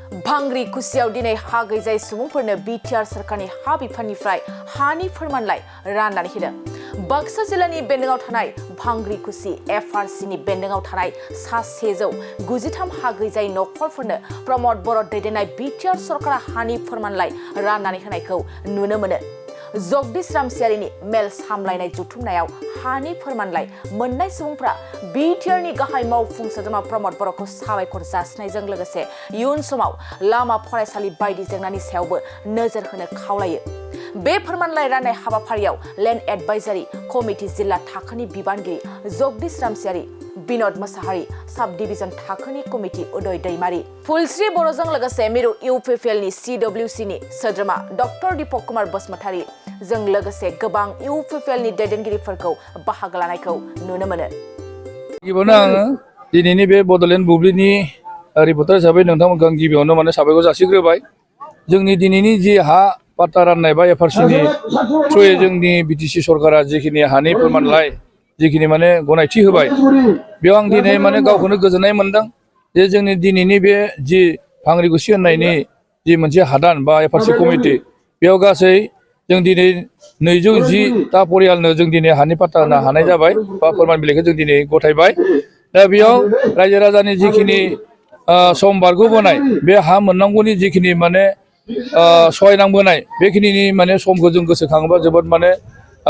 भांग्रि कुसियाव दिनै हा गैजायै सुबुंफोरनो बिटिआर सरकारनि हा बिफाननिफ्राय हानि फोरमानलाइ राननानै होदों। बाक्सा जिल्लानि बेन्दोंआव थानाय भांग्रि कुसि एफआरसिनि बेन्दोंआव थानाय सा 193 हा गैजायै नखरफोरनो प्रमद बर' दैदेननाय बिटिआर सरकारा हानि फोरमानलाइ राननानै होनायखौ नुनो मोनो। जगदीश रामसियारिनि मेल सामलायनाय जुथुमनायाव हानि फोरमानलाइ मोननाय सुबुंफ्रा बिटिआरनि गाहाय मावफुं सोद्रोमा प्रमद बर'खौ साबायखर जासिनायजों लोगोसे इयुन समाव लामा फरायसालि बायदि जेंनानि सायावबो नोजोर होनो खावलायो। बे फोरमानलाइ राननाय हाबाफारियाव लेन्ड एडभाइजारि कमिटि जिल्ला थाखोनि बिबानगिरि जगदीश रामसियारि, बिनोद मोसाहारि, साब डिभिजन थाखोनि कमिटि उदय दैमारि, फुलश्री बर'जों लोगोसे मिरु इउपिपिएलनि सिडब्लिउसिनि सोद्रोमा डक्टर दीपक कुमार बसुमतारी जों लोगोसे गोबां इउपिपिएलनि दैदेनगिरिफोरखौ बाहागो लानायखौ नुनो मोनो। गिबियावनो आङो दिनैनि बे बड'लेण्ड बुब्लिनि रिपर्टार हिसाबै नोंथांमोनखौ आं गिबियावनो साबायखर जासिग्रोबाय। जोंनि दिनैनि जि हा पाट्टा राननाय बा एफआरसिनि थ्रुयै जोंनि बिटिसि सरकारा जिखिनि हानि फोरमानलाइ जिखिनि गनायथि होबाय, बेयाव आं दिनै गावखौनो गोजोननाय मोनदों जे जोंनि दिनैनि बे जि भांग्रिकुसि होननायनि जि मोनसे हादान बा एफआरसि कमिटि, बेयाव गासै जों दिनै 210टा परियालनो जों दिनै हानि पाट्टा होनो हानाय जाबाय बा फोरमान बिलाइखौ जों दिनै गथायबाय। दा बेयाव रायजो राजानि जिखिनि सम बारग'बोनाय बे हा मोननांगौनि जिखिनि सहायनांबोनाय बेखिनिनि समखौ जों गोसोखाङोबा जोबोद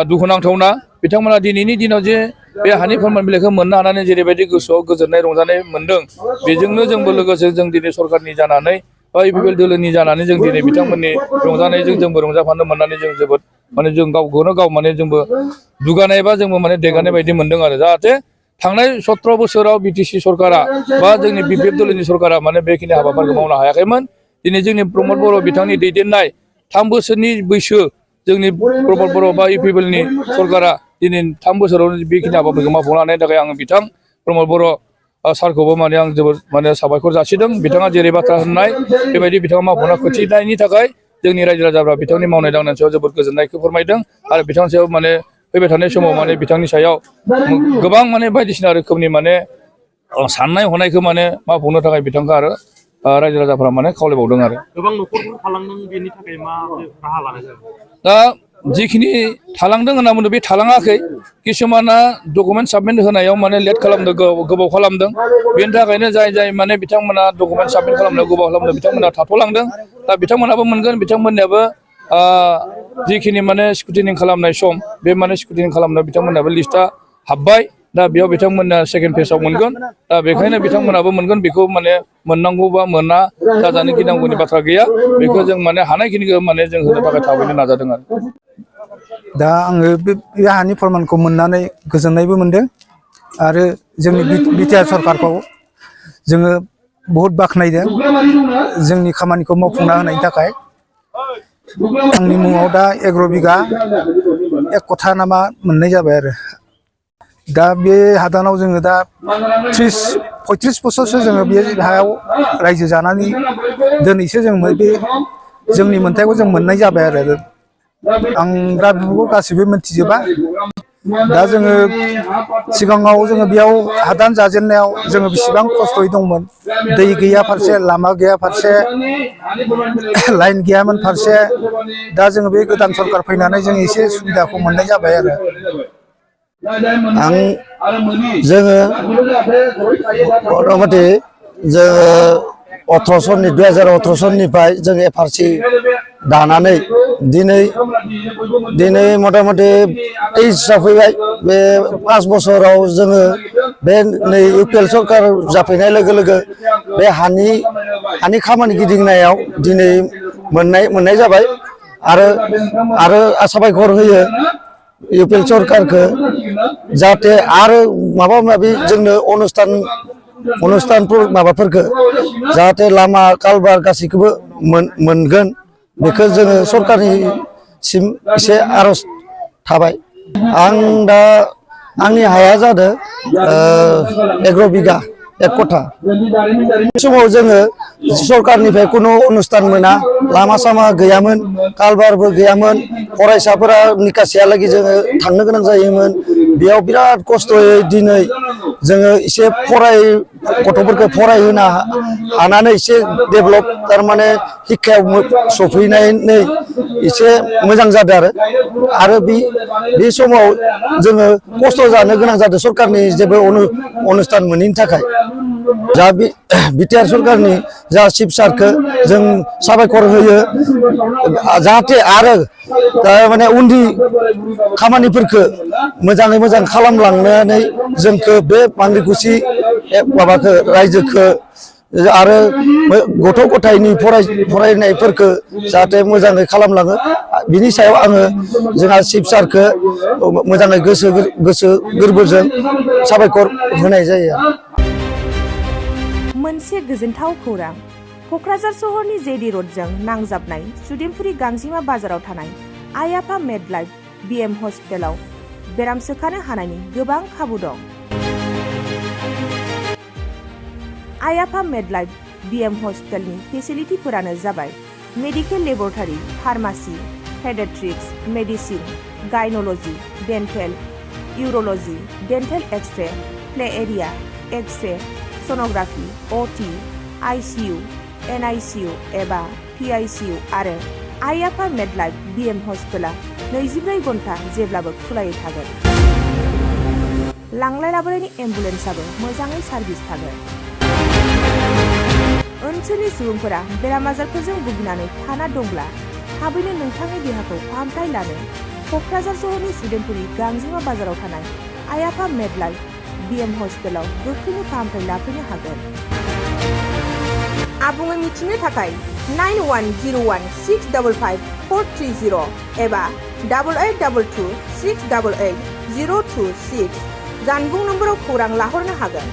दुखुनांथावना। बिथांमोना दिनैनि दिनाव जे बे हानि फोरमान बिलाइखौ मोननो हानानै जेरैबायदि गोसोआव गोजोननाय रंजानाय मोनदों, बेजोंनो जोंबो लोगोसे जों दिनै सरकारनि जानानै बा इउपिपिएल दोलोनि जानानै जों दिनै बिथांमोननि रंजानायजों जोंबो रंजाफानो मोननानै जों जोबोद जों गावखौनो गाव जोंबो दुगानाय बा जोंबो देगानाय बायदि मोनदों आरो। जाहाथे थांनाय 17 बोसोराव बिटिसि सरकारा बा जोंनि बिपिएफ दोलोनि सरकारा बेखिनि हाबाफारिखौ मावनो हायाखैमोन। दिनै जोंनि प्रमद बर' बिथांनि दैदेननाय 3 बोसोरनि बैसो जोंनि प्रमद बर' बा इउपिपिएलनि सरकारा दिनै 3 बोसोराव बेखिनि हाबाफारिखौ मावफुंनो हानायनि थाखाय आं बिथां प्रमद बर' सारखौबो आं जोबोद साबायखर जासिदों। बिथाङा जेरै बाथ्रा होननाय बेबायदि बिथाङा मावफुंना खोथिनायनि थाखाय जोंनि रायजो राजाफ्रा बिथांनि मावनाय दांनायनि सायाव जोबोद गोजोननायखौ फोरमायदों आरो बिथांनि सायाव फैबाय थानाय समाव बिथांनि सायाव गोबां बायदिसिना रोखोमनि साननाय हनायखौ मावफुंनो थाखाय बिथांखौ आरो रायजो राजाफ्रा खावलायबावदों आरो। गोबां न'खरफोर थालांदों, बेनि थाखाय मा राहा लानाय जादों? दा जिखिनि थालांदों होनना बुंदों बे थालाङाखै। किसुमाना डकुमेन्ट साबमिट होनायाव लेट खालामदों, गोबाव खालामदों। बेनि थाखायनो जाय बिथांमोना डकुमेन्ट साबमिट खालामनायाव गोबाव खालामदों बिथांमोना थाथ'लांदों। दा बिथांमोनाबो मोनगोन, बिथांमोननियाबो जिखिनि स्क्रुटिनिं खालामनाय सम बे स्क्रुटिनिं खालामनायाव बिथांमोनाबो लिस्टआ हाबबाय। दा बेयाव बिथांमोना सेकेन्ड फेजआव मोनगोन। दा बेखायनो बिथांमोनाबो मोनगोन, बेखौ मोननांगौ बा मोना जाजानो गिनांगौनि बाथ्रा गैया। बेखौ जों हानायखिनिखौ जों होनो थाखाय थाबैनो नाजादों आरो। दा आङो बे हानि फोरमानखौ मोननानै गोजोननायबो मोनदों आरो जोंनि बिटिआर सरकारखौ जोङो बहुद बाख्नायदों जोंनि खामानिखौ मावफुंना होनायनि थाखाय। आंनि मुङाव दा 11 बिगा 1 कथा नामा मोननाय जाबाय आरो। दा बे हादानाव जोङो दा 35 बोसोरसो जोङो बे हायाव रायजो जानानै दिनैसो जों बे जोंनि मोनथायखौ जों मोननाय जाबाय आरो। आं दा बेफोरखौ गासैबो मिथिजोबा। दा जोङो सिगाङाव जोङो बेयाव हादान जाजेननायाव जोङो बेसेबां खस्थ'यै दंमोन। दै गैया फारसे, लामा गैया फारसे, लाइन गैयामोन फारसे। दा जोङो बे गोदान सरकार फैनानै जों एसे सुबिदाखौ मोननाय जाबाय आरो। जोङो मथामथि जोङो 2018 सननिफ्राय जों एफआरसि दानानै दिनै मथामथि 23 जाफैबाय। बे 5 बोसोराव जोङो बे नै इउपिएल सरकार जाफैनाय लोगो लोगो बे हानि खामानि गिदिंनायाव दिनै मोननाय जाबाय आरो साबायखर होयो इउपिएल सरकारखौ, जाहाथे आरो माबा माबि जोंनो अनुस्थानफोर माबाफोरखौ जाहाथे लामा कालभार गासैखौबो मोनगोन, बेखौ जोङो सरकारनिसिम एसे आर'ज थाबाय। आं दा आंनि हाया जादों 11 बिगा 1 कथा। बे समाव जोङो सरकारनिफ्राय खुनु अनुस्थान मोना, लामा सामा गैयामोन, कालभारबो गैयामोन। फरायसाफोरा निकासियालागै जोङो थांनो गोनां जायोमोन। बेयाव बिराद खस्थ'यै दिनै जोङो एसे गथ'फोरखौ फरायहोनो हानानै एसे डेभेलप थारमाने शिक्षायाव सफैनानै एसे मोजां जादों आरो बे समाव जोङो खस्थ' जानो गोनां जादों सरकारनि जेबो अनुस्थान मोनैनि थाखाय जा बिटिआर सरकारनि जा चिफ सारखौ जों साबायखर होयो जाहाथे आरो माने उन्दै खामानिफोरखौ मोजाङै मोजां खालामलांनानै जोंखौ बे बांग्रिकुसि माबाखौ रायजोखौ आरो गथ' गथायनि फरायनायफोरखौ जाहाथे मोजाङै खालामलाङो बिनि सायाव आङो जोंहा चिफ सारखौ मोजाङै गोसो गोरबोजों साबायखर होनाय जायो। मोनसे गोजोनथाव खौरां क'क्राझार सहरनि जेडि रडजों नांजाबनाय सुदेमपुरि गांजिमा बाजाराव थानाय आइ आफा मेडलाइफ बिएम हस्पिटालाव बेराम सोखानो हानायनि गोबां खाबु दं। आइ आफा मेडलाइफ बिएम हस्पिटालनि फेसिलिटिफोरानो जाबाय medical laboratory, pharmacy, paediatrics, medicine, gynaecology, dental, urology, dental x-ray, play area, x-ray, sonography, OT, ICU, NICU एबा पिआइसिइउ आरो आइ आफा मेडलाइफ बिएम हस्पिटाला 24 घन्टा जेब्लाबो खुलायै थागोन। लांलाय लाबोलायनि एम्बुलेन्सआबो मोजाङै सार्भिस थागोन। ओनसोलनि सुबुंफोरा बेराम आजारफोरजों भुगिनानै थाना दंब्ला थाबैनो नोंथांनि देहाखौ फाहामथाय लानो क'क्राझार सहरनि सुदेमपुरि गांजिमा बाजाराव थानाय आइ आफा मेडलाइफ बिएम हस्पिटालाव गोख्रैनो फाहामथाय लाफैनो हागोन। आबुङै मिथिनो थाखाय 9101655430 एबा 8822688026 जानबुं नम्बराव खौरां लाहरनो हागोन।